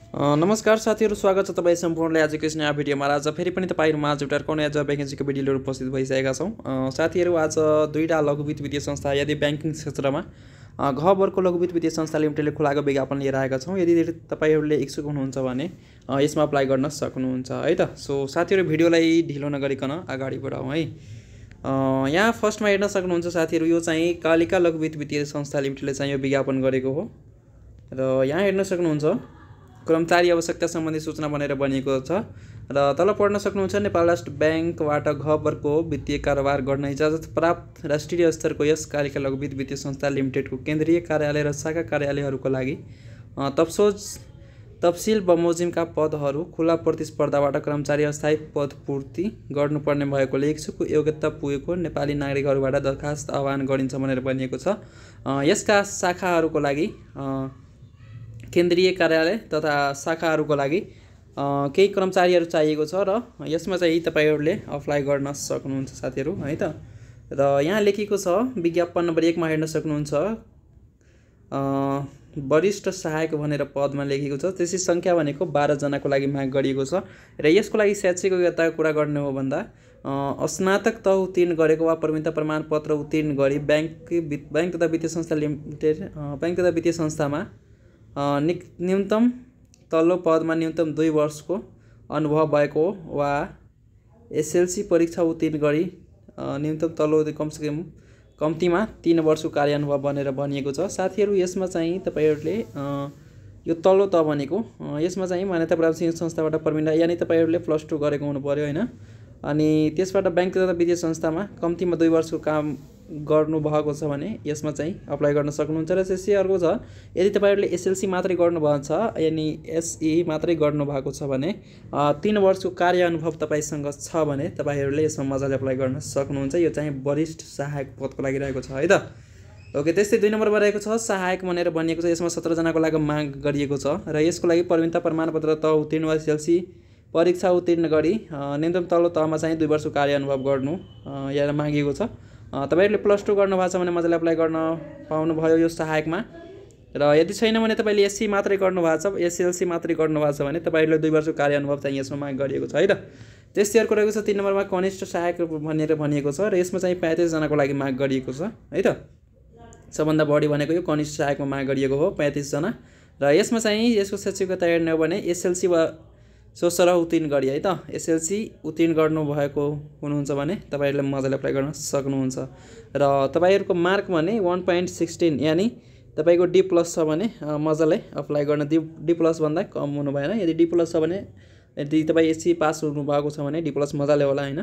नमस्कार साथीहरू, स्वागत छ तपाईँ सम्पूर्णलाई आजको यस नयाँ भिडियोमा। आज फेरि पनि तपाईँहरूमा आज एउटा कुनै आज भ्याकेन्सीको भिडियो लिएर उपस्थित भइसकेका छौँ। साथीहरू, आज दुईवटा लघुवित्त वित्तीय संस्था यदि ब्याङ्किङ क्षेत्रमा घ वर्गको लघुवित्त वित्तीय संस्था लिमिटेडले खुलाएको विज्ञापन लिएर आएका छौँ। यदि तपाईँहरूले इच्छुक हुनुहुन्छ भने यसमा अप्लाई गर्न सक्नुहुन्छ है त। सो साथीहरू, भिडियोलाई ढिलो नगरिकन अगाडि बढाउँ है। यहाँ फर्स्टमा हेर्न सक्नुहुन्छ साथीहरू, यो चाहिँ कालिका लघुवित्त वित्तीय संस्था लिमिटेडले चाहिँ यो विज्ञापन गरेको हो। र यहाँ हेर्न सक्नुहुन्छ कर्मचारी आवश्यकता सम्बन्धी सूचना भनेर बनिएको छ। र तल पढ्न सक्नुहुन्छ नेपाल राष्ट्र ब्याङ्कबाट घ वर्गको वित्तीय कारोबार गर्न इजाजत प्राप्त राष्ट्रिय स्तरको यस कालिका लघुवित्त वित्तीय संस्था लिमिटेडको केन्द्रीय कार्यालय र शाखा कार्यालयहरूका लागि तफसिल बमोजिमका पदहरू खुला प्रतिस्पर्धाबाट कर्मचारी अस्थायी पदपूर्ति गर्नुपर्ने भएकोले इच्छुक योग्यता पुगेको नेपाली नागरिकहरूबाट दरखास्त आह्वान गरिन्छ भनेर भनिएको छ। यसका शाखाहरूको लागि केन्द्रीय कार्यालय तथा शाखाहरूको लागि केही कर्मचारीहरू चाहिएको छ र यसमा चाहिँ तपाईँहरूले अप्लाई गर्न सक्नुहुन्छ साथीहरू है त। र यहाँ लेखिएको छ विज्ञापन नम्बर 1 मा हेर्न सक्नुहुन्छ वरिष्ठ सहायक भनेर पदमा लेखिएको छ। त्यसै सङ्ख्या भनेको 12 जनाको लागि माग गरिएको छ। र यसको लागि शैक्षिक योग्यताको कुरा गर्ने हो भन्दा स्नातक तह उत्तीर्ण गरेको वा प्रवीणता प्रमाणपत्र उत्तीर्ण गरी ब्याङ्क तथा वित्तीय संस्था लिमिटेड ब्याङ्क तथा वित्तीय संस्थामा न्यूनतम तल्लो पदमा न्यूनतम 2 वर्षको अनुभव भएको वा एसएलसी परीक्षा उत्तीर्ण गरी न्यूनतम तल्लो कम्तीमा 3 वर्षको कार्यानुभव भनेर भनिएको छ। साथीहरू, यसमा चाहिँ तपाईँहरूले यो तल्लो तह भनेको यसमा चाहिँ मान्यता प्राप्त संस्थाबाट प्रवीणता यानि तपाईँहरूले +2 गरेको हुनु पर्यो होइन। अनि त्यसबाट ब्याङ्क तथा वित्तीय संस्थामा कम्तीमा 2 वर्षको काम गर्नुभएको छ भने यसमा चाहिँ अप्लाई गर्न सक्नुहुन्छ। र त्यसै अर्को छ, यदि तपाईँहरूले एसएलसी मात्रै गर्नुभएको छ यानि एसई मात्रै गर्नुभएको छ भने 3 वर्षको कार्य अनुभव तपाईँसँग छ भने तपाईँहरूले यसमा मजाले अप्लाई गर्न सक्नुहुन्छ। यो चाहिँ वरिष्ठ सहायक पदको लागि रहेको छ है त। ओके, त्यस्तै 2 नम्बरमा रहेको छ सहायक भनेर भनिएको छ। यसमा 17 जनाको लागि माग गरिएको छ र यसको लागि प्रवीणता प्रमाणपत्र तह उत्तीर्ण वा एसएलसी परीक्षा उत्तीर्ण गरी न्यूनतम तल्लो तहमा चाहिँ 2 वर्षको कार्य अनुभव गर्नु यहाँ मागिएको छ। तपाईँहरूले +2 गर्नुभएको छ भने मजाले अप्लाई गर्न पाउनुभयो यो सहायकमा। र यदि छैन भने तपाईँले एससी मात्रै गर्नुभएको छ एसएलसी मात्रै गर्नुभएको छ भने तपाईँहरूले 2 वर्षको कार्य अनुभव चाहिँ यसमा माग गरिएको छ है त। त्यस्तै अर्को रहेको छ 3 नम्बरमा कनिष्ठ सहायक भनेर भनिएको छ र यसमा चाहिँ 35 जनाको लागि माग गरिएको छ है त। सबभन्दा बढी भनेको यो कनिष्ठ सहायकमा माग गरिएको हो 35 जना। र यसमा चाहिँ यसको शैक्षिकता हेर्ने हो भने एसएलसी वा सोसर उत्तीर्ण गरी है त। एसएलसी उत्तीर्ण गर्नुभएको हुनुहुन्छ भने तपाईँहरूले मजाले अप्लाई गर्न सक्नुहुन्छ। र तपाईँहरूको मार्क भने 1.16 यानि तपाईँको डी+ छ भने मजाले अप्लाई गर्न। डी+ भन्दा कम हुनु भएन। यदि डी+ छ भने यदि तपाईँ एससी पास हुनुभएको छ भने डी+ मजाले होला होइन।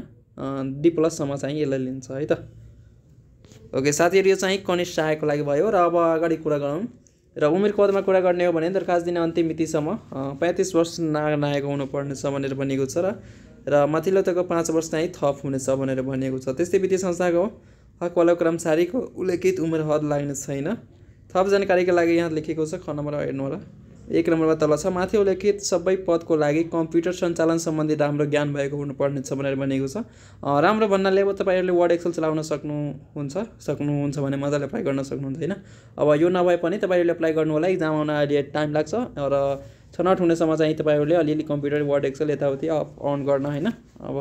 डी+ सम्म चाहिँ यसलाई लिन्छ है त। ओके साथीहरू, यो चाहिँ कनिष्ठ सहायकको लागि भयो। र अब अगाडि कुरा गरौँ र उमेर पदमा कुरा गर्ने हो भने दरखास्त दिने अन्तिम मितिसम्म 35 वर्ष नागेको हुनुपर्नेछ भनेर भनिएको छ। र माथिल्लो तहको 5 वर्ष चाहिँ थप हुनेछ भनेर भनिएको छ। त्यस्तै वित्तीय संस्थाको हकवाला कर्मचारीको उल्लेखित उमेर हद लाग्ने छैन। थप जानकारीका लागि यहाँ लेखेको छ ख नम्बरमा हेर्नु होला। 1 नम्बरमा तल छ माथि उल्लेखित सबै पदको लागि कम्प्युटर सञ्चालन सम्बन्धी राम्रो ज्ञान भएको हुनुपर्नेछ भनेर भनिएको छ। राम्रो भन्नाले अब तपाईँहरूले वर्ड एक्सेल चलाउन सक्नुहुन्छ भने मजाले अप्लाई गर्न सक्नुहुन्छ होइन। अब यो नभए पनि तपाईँहरूले अप्लाई गर्नु होला। इक्जाम आउन अलि टाइम लाग्छ र छनौट हुनेसम्म चाहिँ तपाईँहरूले अलिअलि कम्प्युटर वर्ड एक्सेल यताउति अन गर्न होइन। अब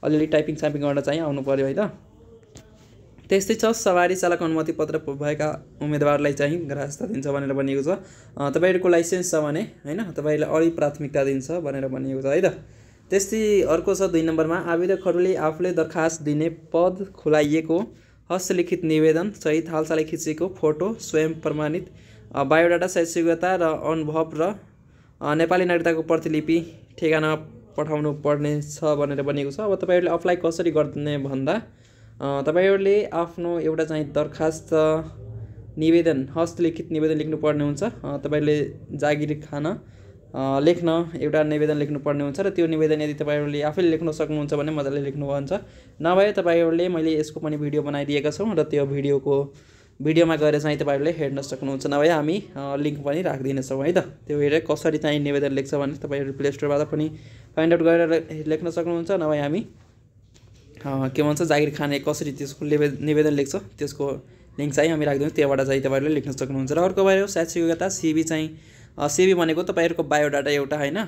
अलिअलि टाइपिङ गर्न चाहिँ आउनु पर्यो है त। त्यस्तै छ सवारी चालक अनुमति पत्र भएका उम्मेदवारलाई चाहिँ ग्राह्यता दिन्छ भनेर भनिएको छ। तपाईँहरूको लाइसेन्स छ भने होइन तपाईँले अढी प्राथमिकता दिन्छ भनेर भनिएको छ है त। त्यस्तै अर्को छ 2 नम्बरमा आवेदकहरूले आफूले दरखास्त दिने पद खुलाइएको हस्तलिखित निवेदन सहित हालसालै खिचेको फोटो स्वयं प्रमाणित बायोडाटा शैक्षिक योग्यता र अनुभव र नेपाली नागरिकताको प्रतिलिपि ठेगाना पठाउनु पर्ने छ भनेर भनिएको छ। अब तपाईँहरूले अप्लाई कसरी गर्ने भन्दा तपाईँहरूले आफ्नो एउटा चाहिँ दरखास्त निवेदन हस्तलिखित निवेदन लेख्नुपर्ने हुन्छ। तपाईँले जागिर खान लेख्न एउटा निवेदन लेख्नुपर्ने हुन्छ। र त्यो निवेदन यदि तपाईँहरूले आफैले लेख्न सक्नुहुन्छ भने मजाले लेख्नुहुन्छ। नभए तपाईँहरूले मैले यसको पनि भिडियो बनाइदिएका छौँ र त्यो भिडियोमा गएर चाहिँ तपाईँहरूले हेर्न सक्नुहुन्छ। नभए हामी लिङ्क पनि राखिदिनेछौँ है त। त्यो हेरेर कसरी चाहिँ निवेदन लेख्छ भने तपाईँहरू प्ले स्टोरबाट पनि फाइन्ड आउट गरेर लेख्न सक्नुहुन्छ। नभए हामी के भन्छ जागिर खाने कसरी त्यसको निवेदन लेख्छ त्यसको लिङ्क चाहिँ हामी राखिदिन्छौँ। त्यहाँबाट चाहिँ तपाईँहरूले लेख्न सक्नुहुन्छ। र अर्को भयो शैक्षिक योग्यता सिभी चाहिँ सिभी भनेको तपाईँहरूको बायोडाटा एउटा होइन,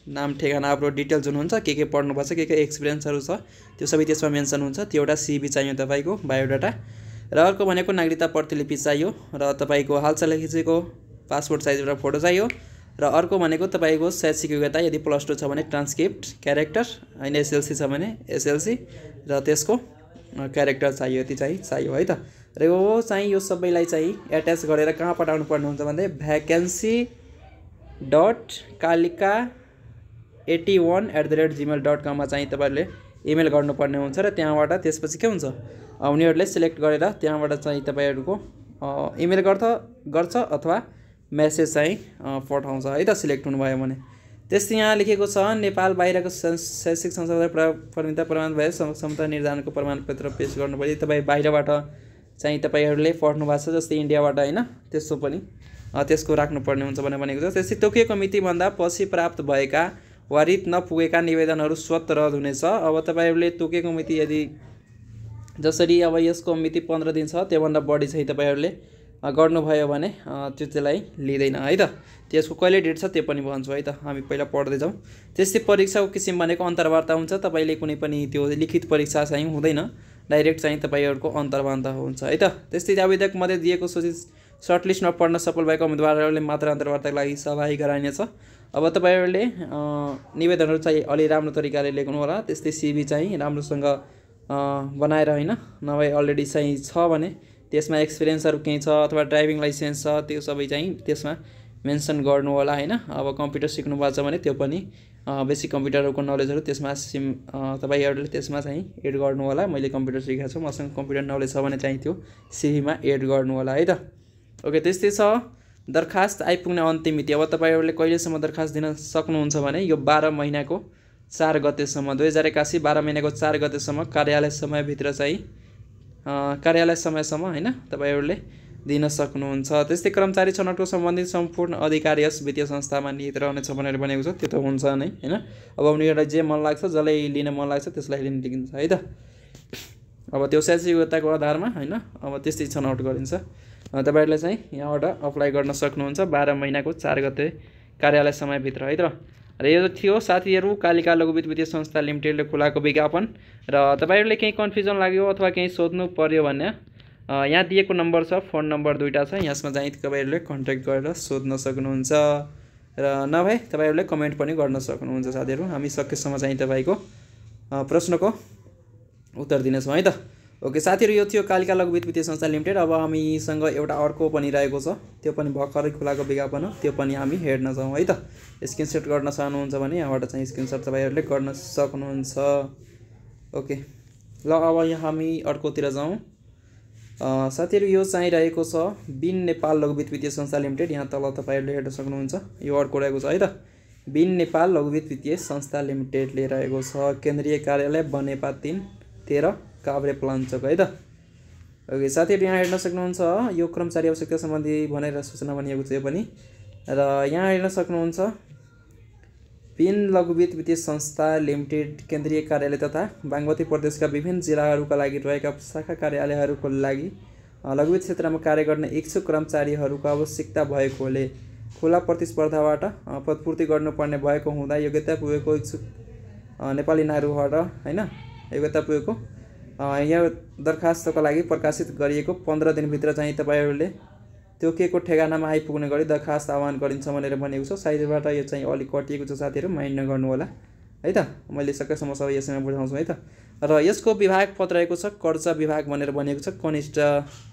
नाम ठेगाना आफ्नो डिटेल जुन हुन्छ के पढ्नुपर्छ के एक्सपिरियन्सहरू छ त्यो सबै त्यसमा मेन्सन हुन्छ, त्यो एउटा सिभी चाहियो तपाईँको बायोडाटा। र अर्को भनेको नागरिकता प्रतिलिपि चाहियो र तपाईँको हालसालै खिचेको पासपोर्ट साइज एउटा फोटो चाहियो। र अर्को भनेको तपाईँको शैक्षिक योग्यता, यदि +2 छ भने ट्रान्सक्रिप्ट क्यारेक्टर होइन, एसएलसी छ भने एसएलसी र त्यसको क्यारेक्टर चाहियो, यति चाहिँ चाहियो है त। र यो चाहिँ यो सबैलाई चाहिँ एट्याच गरेर कहाँ पठाउनु पर्ने हुन्छ भने vacancy.kalika81@gmail.com मा चाहिँ तपाईँहरूले इमेल गर्नुपर्ने हुन्छ र त्यहाँबाट त्यसपछि के हुन्छ उनीहरूले सिलेक्ट गरेर त्यहाँबाट चाहिँ तपाईँहरूको इमेल गर्छ अथवा मेसेज चाहिँ पठाउँछ है त सिलेक्ट हुनुभयो भने। त्यस्तै यहाँ लेखेको छ नेपाल बाहिरको शैक्षिक संस्थाबाट पात्रता प्रमाण भए क्षमता निर्धारणको प्रमाणपत्र पेश गर्नुपर्छ। तपाईँ बाहिरबाट चाहिँ तपाईँहरूले पढ्नु भएको छ जस्तै इन्डियाबाट होइन, त्यसो पनि त्यसको राख्नुपर्ने हुन्छ भनेर भनेको छ। त्यस्तै तोकिएको मितिभन्दा पछि प्राप्त भएका वा रिट नपुगेका निवेदनहरू स्वतः रद्द हुनेछ। अब तपाईँहरूले तोकेको मिति यदि जसरी अब यसको मिति 15 दिन छ त्योभन्दा बढी चाहिँ तपाईँहरूले गर्नुभयो भने त्यो त्यसलाई लिँदैन है त। त्यसको कहिले डेट छ त्यो पनि भन्छु है त, हामी पहिला पढ्दै जाउँ। त्यस्तै परीक्षाको किसिम भनेको अन्तर्वार्ता हुन्छ, तपाईँले कुनै पनि त्यो लिखित परीक्षा चाहिँ हुँदैन, डाइरेक्ट चाहिँ तपाईँहरूको अन्तर्वार्ता हुन्छ है त। त्यस्तै आवेदक मध्ये दिएको सूचित सर्टलिस्टमा पढ्न सफल भएका उम्मेदवारहरूले मात्र अन्तर्वार्ताको लागि सहभागी गराइनेछ। अब तपाईँहरूले निवेदनहरू चाहिँ अलि राम्रो तरिकाले लेख्नु होला। त्यस्तै सिभी चाहिँ राम्रोसँग बनाएर होइन, नभए अलरेडी चाहिँ छ भने त्यसमा एक्सपिरियन्सहरू केही छ अथवा ड्राइभिङ लाइसेन्स छ त्यो सबै चाहिँ त्यसमा मेन्सन गर्नु होला होइन। अब कम्प्युटर सिक्नु भएको छ भने त्यो पनि बेसिक कम्प्युटरको नलेजहरू त्यसमा तपाईँहरूले त्यसमा चाहिँ एड गर्नु होला। मैले कम्प्युटर सिकेको छु, मसँग कम्प्युटर नलेज छ भने चाहिँ त्यो सिभीमा एड गर्नु होला है त। ओके, त्यस्तै छ दरखास्त आइपुग्ने अन्तिम मिति। अब तपाईँहरूले कहिलेसम्म दरखास्त दिन सक्नुहुन्छ भने यो 12 महिनाको 4 गतेसम्म 2081 12 महिनाको 4 गतेसम्म कार्यालय समयभित्र चाहिँ कार्यालय समयसम्म होइन तपाईँहरूले दिन सक्नुहुन्छ। त्यस्तै कर्मचारी छनौटको सम्बन्धित सम्पूर्ण अधिकार यस वित्तीय संस्थामा निहित रहनेछ भनेर भनेको छ, त्यो त हुन्छ नै होइन। अब उनीहरूलाई जे मन लाग्छ जसलाई लिन मन लाग्छ त्यसलाई लिन लिन्छ है त। अब त्यो शैक्षिक योग्यताको आधारमा होइन अब त्यस्तै छनौट गरिन्छ। तपाईँहरूले चाहिँ यहाँबाट अप्लाई गर्न सक्नुहुन्छ 12 महिनाको 4 गते कार्यालय समयभित्र है त। र यो थियो साथीहरू कालिका लघुवित्त वित्तीय संस्था लिमिटेडले खुलाएको विज्ञापन। र तपाईँहरूले केही कन्फ्युजन लाग्यो अथवा केही सोध्नु पर्यो भने यहाँ दिएको नम्बर छ, फोन नम्बर 2टा छ, यसमा चाहिँ तपाईँहरूले कन्ट्याक्ट गरेर सोध्न सक्नुहुन्छ र नभए तपाईँहरूले कमेन्ट पनि गर्न सक्नुहुन्छ साथीहरू। हामी सकेसम्म चाहिँ तपाईँको प्रश्नको उत्तर दिनेछौँ है त। ओके साथीहरू, यो थियो कालिका लघुवित्त वित्तीय संस्था लिमिटेड। अब हामीसँग एउटा अर्को पनि रहेको छ, त्यो पनि भर्खरै खुलाएको विज्ञापन हो, त्यो पनि हामी हेर्न जाउँ है त। स्क्रिनसट गर्न चाहनुहुन्छ भने यहाँबाट चाहिँ स्क्रिनसट तपाईँहरूले गर्न सक्नुहुन्छ। ओके ल, अब यहाँ हामी अर्कोतिर जाउँ साथीहरू। यो चाहिँ रहेको छ बिन नेपाल लघुवित्त वित्तीय संस्था लिमिटेड, यहाँ तल तपाईँहरूले हेर्न सक्नुहुन्छ, यो अर्को रहेको छ है त। बिन नेपाल लघुवित्त वित्तीय संस्था लिमिटेडले रहेको छ केन्द्रीय कार्यालय बनेपा 3-13 काभ्रे पलाञ्चोक है त। ओके साथीहरू, यहाँ हेर्न सक्नुहुन्छ यो कर्मचारी आवश्यकता सम्बन्धी भनेर सूचना भनिएको छ यो पनि। र यहाँ हेर्न सक्नुहुन्छ बिन लघुवित्त वित्तीय संस्था लिमिटेड केन्द्रीय कार्यालय तथा बागमती प्रदेशका विभिन्न जिल्लाहरूका लागि रहेका शाखा कार्यालयहरूको लागि लघुवित्त क्षेत्रमा कार्य गर्ने इच्छुक कर्मचारीहरूको आवश्यकता भएकोले खुला प्रतिस्पर्धाबाट पदपूर्ति गर्नुपर्ने भएको हुँदा योग्यता पुगेको इच्छुक नेपाली नागरिकबाट होइन योग्यता पुगेको यहाँ दरखास्तको लागि प्रकाशित गरिएको 15 दिनभित्र चाहिँ तपाईँहरूले तोकिएको ठेगानामा आइपुग्ने गरी दरखास्त आह्वान गरिन्छ भनेर भनेको छ। साइडबाट यो चाहिँ अलिक कटिएको छ साथीहरू, माइन्ड नगर्नु होला है त। मैले सकेसम्म सबै यसैमा बुझाउँछु है त। र यसको विभाग पद रहेको छ कर्जा विभाग भनेर भनेको छ, कनिष्ठ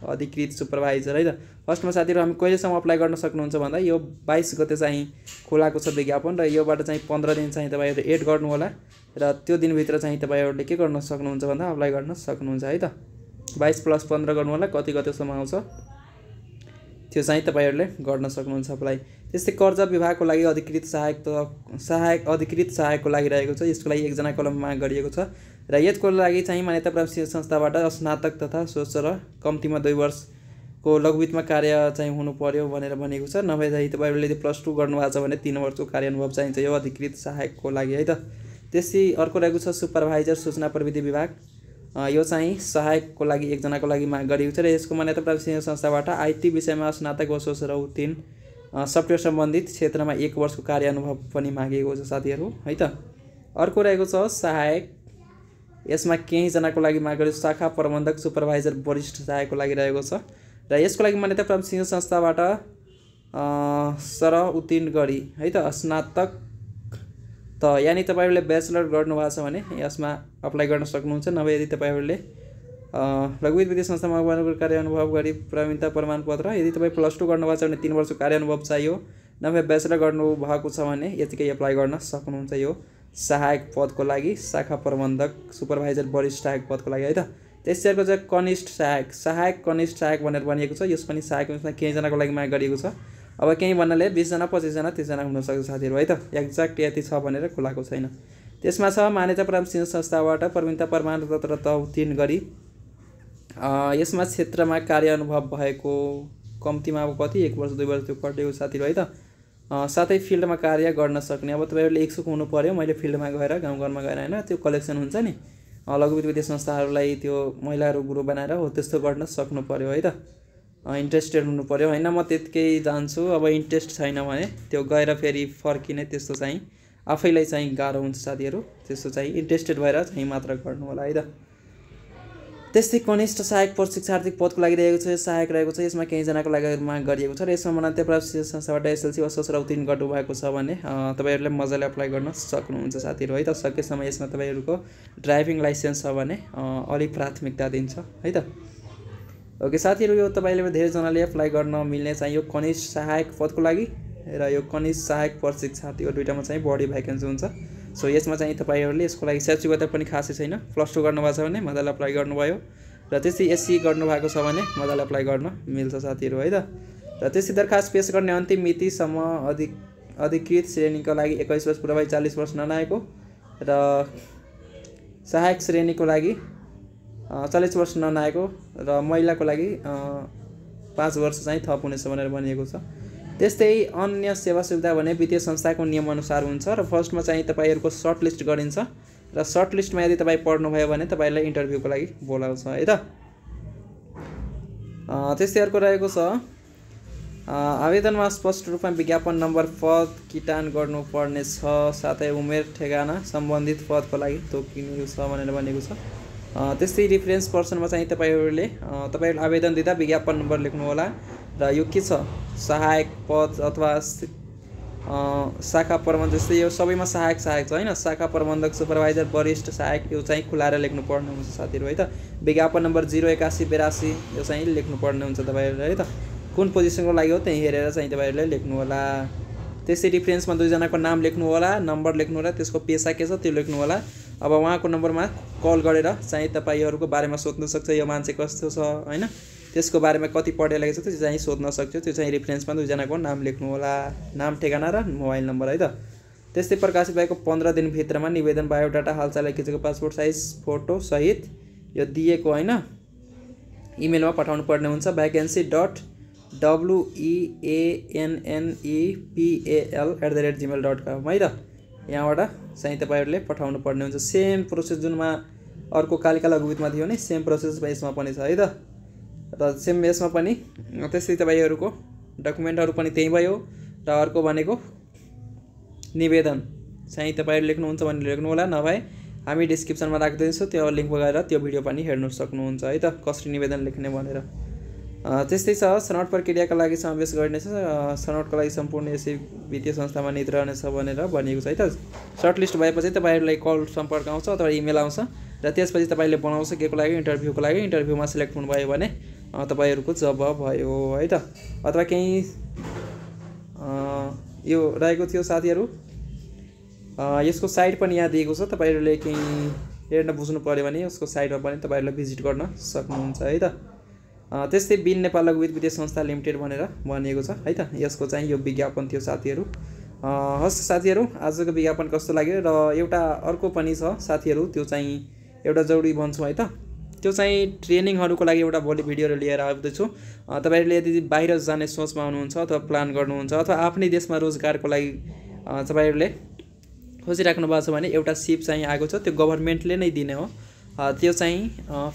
अधिकृत सुपरभाइजर है त। फर्स्टमा साथीहरू हामी कहिलेसम्म अप्लाई गर्न सक्नुहुन्छ भन्दा यो 22 गते चाहिँ खुलाएको छ विज्ञापन र योबाट चाहिँ 15 दिन चाहिँ तपाईँहरूले एड गर्नु होला र त्यो दिनभित्र चाहिँ तपाईँहरूले के गर्न सक्नुहुन्छ भन्दा अप्लाई गर्न सक्नुहुन्छ है त। 22 + 15 गर्नु होला, कति गतेसम्म आउँछ त्यो चाहिँ तपाईँहरूले गर्न सक्नुहुन्छ अप्लाई। त्यस्तै कर्जा विभागको लागि अधिकृत अधिकृत सहायकको लागि रहेको छ, यसको लागि 1 जना कलम माग गरिएको छ र यसको लागि चाहिँ मान्यता प्राप्त संस्थाबाट स्नातक तथा सोच र कम्तीमा 2 वर्षको लघुवित्तमा कार्य चाहिँ हुनु पर्यो भनेर भनेको छ। नभए चाहिँ तपाईँहरूले यदि +2 गर्नुभएको छ भने 3 वर्षको कार्यानुभव चाहिन्छ यो अधिकृत सहायकको लागि है त। त्यसै अर्को रहेको छ सुपरभाइजर सूचना प्रविधि विभाग, यो चाहिँ सहायकको लागि 1 जनाको लागि माग गरिएको छ र यसको मान्यता प्राप्त संस्थाबाट आइटी विषयमा स्नातक वा सोच र उत्तीर्ण सफ्टवेयर सम्बन्धित क्षेत्रमा 1 वर्षको कार्यानुभव पनि मागिएको छ साथीहरू है त। अर्को रहेको छ सहायक, यसमा केही जनाको लागि माग गरेको शाखा प्रबन्धक सुपरभाइजर वरिष्ठ सहायकको लागि रहेको छ र यसको लागि मान्यता प्राप्त शिक्षण संस्थाबाट सरह उत्तीर्ण गरी है त स्नातक त यानी तपाईहरुले ब्याचलर गर्नुभएको छ भने यसमा अप्लाई गर्न सक्नुहुन्छ। नभए यदि तपाईहरुले लघु वित्तीय संस्थामा कार्यानुभव गरी प्रवीणता प्रमाणपत्र, यदि तपाई +2 गर्नुभएको छ भने 3 वर्षको कार्यानुभव चाहियो, नभए ब्याचलर गर्नुभएको छ भने यतिकै अप्लाई गर्न सक्नुहुन्छ यो सहायक पदको लागि, शाखा प्रबन्धक सुपरभाइजर वरिष्ठ सहायक पदको लागि है त। त्यसैको चाहिँ कनिष्ठ सहायक, सहायक कनिष्ठ सहायक भनेर भनिएको छ। यस पनि सहायकमा केही जनाको लागि माग गरिएको छ। अब केही भन्नाले 20 जना 25 जना 30 जना हुन सक्छ साथीहरु है त, एक्ज्याक्ट यति छ भनेर खुलाएको छैन। त्यसमा छ मान्यता प्राप्त शिक्षण संस्थाबाट प्रवीणता प्रमाणपत्र त उत्तीर्ण गरी यसमा क्षेत्रमा कार्यानुभव भएको कम्तीमा अब कति 1 वर्ष 2 वर्ष त्यो कटेको साथीहरु है त। साथै फिल्डमा कार्य गर्न सक्ने, अब तपाईहरुले इच्छुक हुनु पर्यो मैले फिल्डमा गएर गाउँघरमा गएर हैन त्यो कलेक्सन हुन्छ नि लघु वित्तीय संस्थाहरुलाई त्यो महिलाहरु ग्रुप बनाएर हो त्यस्तो गर्न सक्नु पर्यो है त। इन्ट्रेस्टेड हुनु पर्यो हैन, म त्यतिकै जान्छु। अब इन्ट्रेस्ट छैन भने त्यो गएर फेरि फर्किने त्यस्तो चाहिँ आफैलाई चाहिँ गाह्रो हुन्छ साथीहरु। त्यस्तो चाहिँ इन्ट्रेस्टेड भएर चाहिँ मात्र गर्नु होला है त। त्यस्तै कनिष्ठ सहायक प्रशिक्षार्थी पदको लागि रहेको छ, सहायक रहेको छ। यसमा केही जनाको लागि माग गरिएको छ र यसमा मान्यता प्राप्त संस्थाबाट एसएलसी वा ससुरा उत्तीर्ण गर्नु भएको छ भने तपाईहरुले मजाले अप्लाई गर्न सक्नुहुन्छ साथीहरु है त। सकेसम्म यसमा तपाईहरुको ड्राइभिङ लाइसेन्स छ भने अलि प्राथमिकता दिन्छ है त। ओके साथीहरु, यो तपाईले धेरै जनाले अप्लाई गर्न मिल्ने चाहिँ यो कनिष्ठ सहायक पदको लागि र यो कनिष्ठ सहायक प्रशिक्षार्थी, यो दुईटामा चाहिँ बढी भ्याकेन्सी हुन्छ। सो यसमा चाहिँ तपाईहरुले यसको लागि शैक्षिक योग्यता पनि खासै छैन, +2 गर्नुभएको छ भने मजाले अप्लाई गर्नुभयो र त्यसै एससी गर्नुभएको छ भने मजाले अप्लाई गर्न मिल्छ साथीहरु है त। र त्यसै दरखास्त पेश गर्ने अन्तिम मितिसम्म अधिकृत श्रेणीको लागि 21 वर्ष पूरा भई 40 वर्ष ननाएको र सहायक श्रेणीको लागि 40 वर्ष ननाएको र महिलाको लागि 5 वर्ष चाहिँ थप हुनेछ भनेर भनिएको छ। त्यस्तै अन्य सेवा सुविधा भने वित्तीय संस्थाको नियम अनुसार हुन्छ र फर्स्टमा चाहिँ तपाईहरुको सर्ट लिस्ट गरिन्छ र सर्ट लिस्टमा यदि तपाई पढ्नु भयो भने तपाईलाई इन्टरभ्यूको लागि बोलाउँछ है त। त्यस्तै अर्को रहेको छ आवेदनमा स्पष्ट रूपमा विज्ञापन नम्बर पद किटान गर्नुपर्ने छ, साथै उमेर ठेगाना सम्बन्धित पदको लागि तोकिएको छ भनेर भनेको छ। त्यस्तै रेफरेन्स पर्सनमा चाहिँ तपाईहरुले आवेदन दिँदा विज्ञापन नम्बर लेख्नु होला र यो के छ सहायक पद अथवा शाखा प्रबन्धक, जस्तै यो सबैमा सहायक सहायक छ हैन, शाखा प्रबन्धक सुपरभाइजर वरिष्ठ सहायक यो चाहिँ खुलाएर लेख्नु पर्ने हुन्छ साथीहरु है त। विज्ञापन नम्बर 081 82 यो चाहिँ लेख्नु पर्ने हुन्छ तपाईहरुले है त। कुन पोजिसनको लागि हो त्यही हेरेर चाहिँ तपाईहरुले लेख्नु होला। त्यसै रेफरेन्समा 2 जनाको नाम लेख्नु होला, नम्बर लेख्नु होला, त्यसको पेशा के छ त्यो लेख्नु होला। अब उहाँको नम्बरमा कल गरेर चाहिँ तपाईहरुको बारेमा सोध्न सक्छ, यो मान्छे कस्तो छ हैन, त्यसको बारेमा कति पढे लेखेको छ त्यो चाहिँ सोध्न सक्छ। त्यो चाहिँ रेफरेन्समा 2 जनाको नाम लेख्नु होला, नाम ठेगाना र मोबाइल नम्बर है त। त्यस्तै प्रकाशित भएको 15 दिन भित्रमा निवेदन बायोडाटा हालचाल खिचेको पासपोर्ट साइज फोटो सहित यो दिएको हैन इमेलमा पठाउनु पर्ने हुन्छ vacancy.weannepal@gmail.com है त। यहाँबाट चाहिँ तपाईहरुले पठाउनु पर्ने हुन्छ। सेम प्रोसेस जुनमा अर्को कालिका लघुवित्तमा थियो नि सेम प्रोसेस यसमा पनि छ है त। र सेम यसमा पनि त्यसै तपाईहरुको डकुमेन्टहरु पनि त्यही भयो र अर्को भनेको निवेदन चाहिँ तपाईहरु लेख्नुहुन्छ भने लेख्नु होला, नभए हामी डिस्क्रिप्सनमा राख्दैछौँ त्यो लिंकमा गएर त्यो भिडियो पनि हेर्न सक्नुहुन्छ है त कसरी निवेदन लेख्ने भनेर। त्यस्तै छ छनौट प्रक्रियाका लागि समावेश गर्नेछ, छनौटको लागि सम्पूर्ण यसै वित्तीय संस्थामा निहित रहनेछ भनेर भनिएको छ है त। सर्ट लिस्ट भएपछि तपाईहरुलाई कल सम्पर्क आउँछ अथवा इमेल आउँछ र त्यसपछि तपाईले बनाउँछ केको लागि इन्टरभ्यूको लागि। इन्टरभ्यूमा सिलेक्ट हुनुभयो भने तपाईहरुको जब भयो है त। अथवा केही यो रहेको थियो साथीहरु, यसको साइट पनि यहाँ दिएको छ, तपाईहरुले केही हेर्न बुझ्नु पर्यो भने यसको साइटमा पनि तपाईहरुले भिजिट गर्न सक्नुहुन्छ है त। त्यस्तै बिन नेपाल लघु वित्तीय संस्था लिमिटेड भनेर भनिएको छ है त। यसको चाहिँ यो विज्ञापन थियो साथीहरु। हस् साथीहरु, आजको विज्ञापन कस्तो लाग्यो र एउटा अर्को पनि छ साथीहरु, त्यो चाहिँ एउटा जरुरी भन्छु है त। त्यो चाहिँ ट्रेनिङहरुको लागि एउटा भोलि भिडियोहरु लिएर आउँदैछु। तपाईहरुले यदि बाहिर जाने सोचमा हुनुहुन्छ अथवा प्लान गर्नुहुन्छ अथवा आफ्नै देशमा रोजगारको लागि तपाईहरुले खोजिराख्नु भएको छ भने एउटा सिप चाहिँ आएको छ, त्यो गभर्नमेन्टले नै दिने हो। त्यो चाहिँ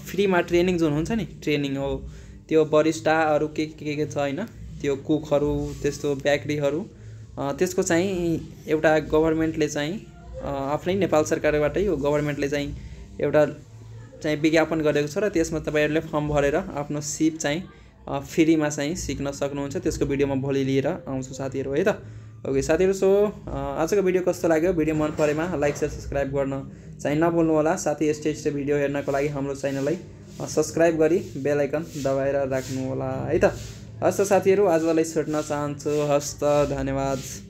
फ्रीमा ट्रेनिङ जुन हुन्छ नि ट्रेनिङ हो, त्यो बरिस्टाहरु के छ हैन त्यो कुकहरू त्यस्तो बेकरीहरू त्यसको चाहिँ एउटा गभर्नमेन्टले चाहिँ आफ्नै नेपाल सरकारबाटै यो गभर्नमेन्टले चाहिँ एउटा चाहिँ विज्ञापन गरेको छ र त्यसमा तपाईहरुले फर्म भरेर आफ्नो सिप चाहिँ फ्रीमा चाहिँ सिक्न सक्नुहुन्छ। त्यसको भिडियो म भोलि लिएर आउँछु साथीहरु है त। ओके साथीहरु, सो आजको भिडियो कस्तो लाग्यो? भिडियो मन परेमा लाइक शेयर सब्स्क्राइब गर्न चाहिँ नभुल्नु होला। साथै यस्तै भिडियो हेर्नको लागि हाम्रो च्यानललाई सब्स्क्राइब गरी बेल आइकन दबाएर राख्नु होला है त। हस् त साथीहरु, आजलाई छुट्न चाहन्छु। हस् त, धन्यवाद।